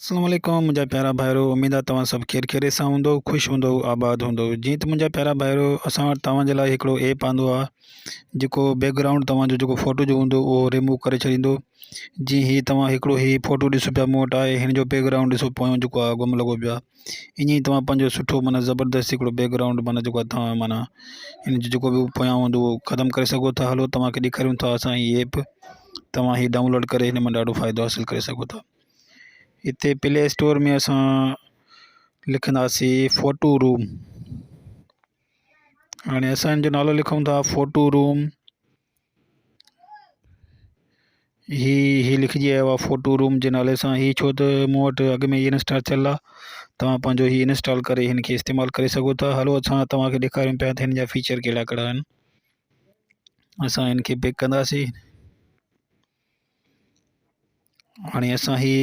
اسلام عليڪم منهنجا پيارا ڀائرو اميد آهي توهان سڀ خير خيريت سان هوندو خوش هوندو آباد هوندو جيئن ته منهنجا پيارا ڀائرو اسان وٽ توهان جي لاء هڪڙو ايپ آندو آهي جيڪو بيڪ گرائونڊ توهان جو جيڪو فوٽو جو هوندو اهو ريموو ڪري ڇڏيندو جيئن هي توهان هڪڙو هي فوٽو ڏسو پيا مون وٽ آهي هن جو بيڪ گرائونڊ ڏسو پويان جيڪو آهي گم لڳو پيو آهي ائين ئي توهان پنهنجو سٺو معنيٰ زبردست هڪڙو بيڪ گرائونڊ معنيٰ جيڪو آهي توهان معنيٰ هن جو جيڪو به پويان هوندو اهو ختم ڪري سگهو ٿا هلو توهان کي ڏيکاريون ٿا اسان هي ايپ توهان هي ڊائونلوڊ ڪري هن مان ڏاڍو فائدو حاصل ڪري سگهو ٿا هتي پلي اسٽور ۾ اسان لکنداسين فوٽو روم هاڻي اسان هن جو نالو لکون ٿا فوٽو روم هي هي لکجي آيو آهي فوٽو روم جي نالي سان هي ڇو ته مون وٽ اڳ ۾ ئي انسٽال ٿيل آهي توهان پنهنجو هي انسٽال ڪري هن کي استعمال ڪري سگهو ٿا هلو اسان توهان کي ڏيکاريون پيا ته هن جا فيچر ڪهڙا ڪهڙا آهن اسان هن کي پڪ ڪنداسين هاڻي اسان هي